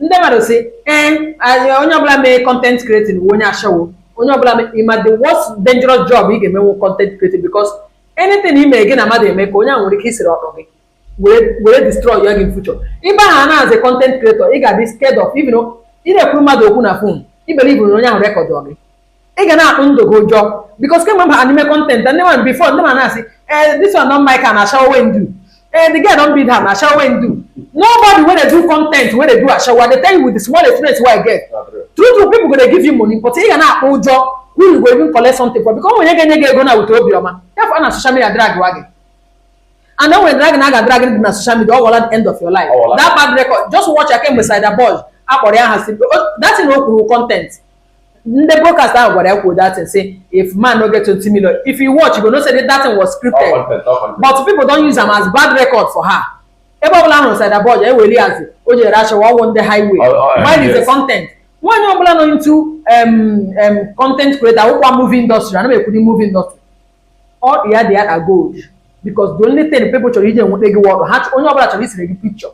Ndị mmadụ si, ee, onye ọbụla mee content creating bụ onye ashawo. Onye ọbụla ịma, the worst dangerous job ị ga-emenwu content creating, because anything ị mere gị na mmadụ eme ka onye ahụ nwere ike isiri ọkpọ gị were destroy your in future. Ịba ha na as a content creator, ị ga-adị scared of even ị na-ekwuru mmadụ okwu na phone, i believe na onye ahụ record gị. Ị ga na-akpụ ndụ gị ụjọ, because kemgbe m bara n'ime content, ndị man before, ndị man na-asị, "Eh, this one don mic am, na ashawo wey do. Eh, the girl don beat her, na ashawo wey do." Nobody wey dey do content wey dey do ashawo. I dey tell you with the small experience wey I get. True true, people go dey give you money, but ị ga na-akpụ ụjọ who you go even collect something for, because onye ga-enye gị ego na wute obiọma ya fọ na social media drag wa gị, and then when drag na aga drag dị na social media, ọ gwala the end of your life. Ọ gwala. That bad record, just watch ya. Kemgbe Saida Boy akpọrọ ya aha si that thing o kwuru, content ndị broadcast ahụ gwara ya kwuo that thing, say if man no get 20 million. If you watch, you go know say that thing was scripted. All content, all content. But people don use am as bad record for her. Ebe ọbụla ahụrụ Saida Boy, eweli azị o jere ashawo, ọwụ ndị highway. Oh, while is a content. Nwaanyị ọbụla nọ into content creator, akwụkwọ movie industry, ana m ekwu movie industry, all ya dị ya na gold, because the only thing people chọrọ iji enweta gị wọdụ ha, onye ọbụla chọrọ isere gị picture.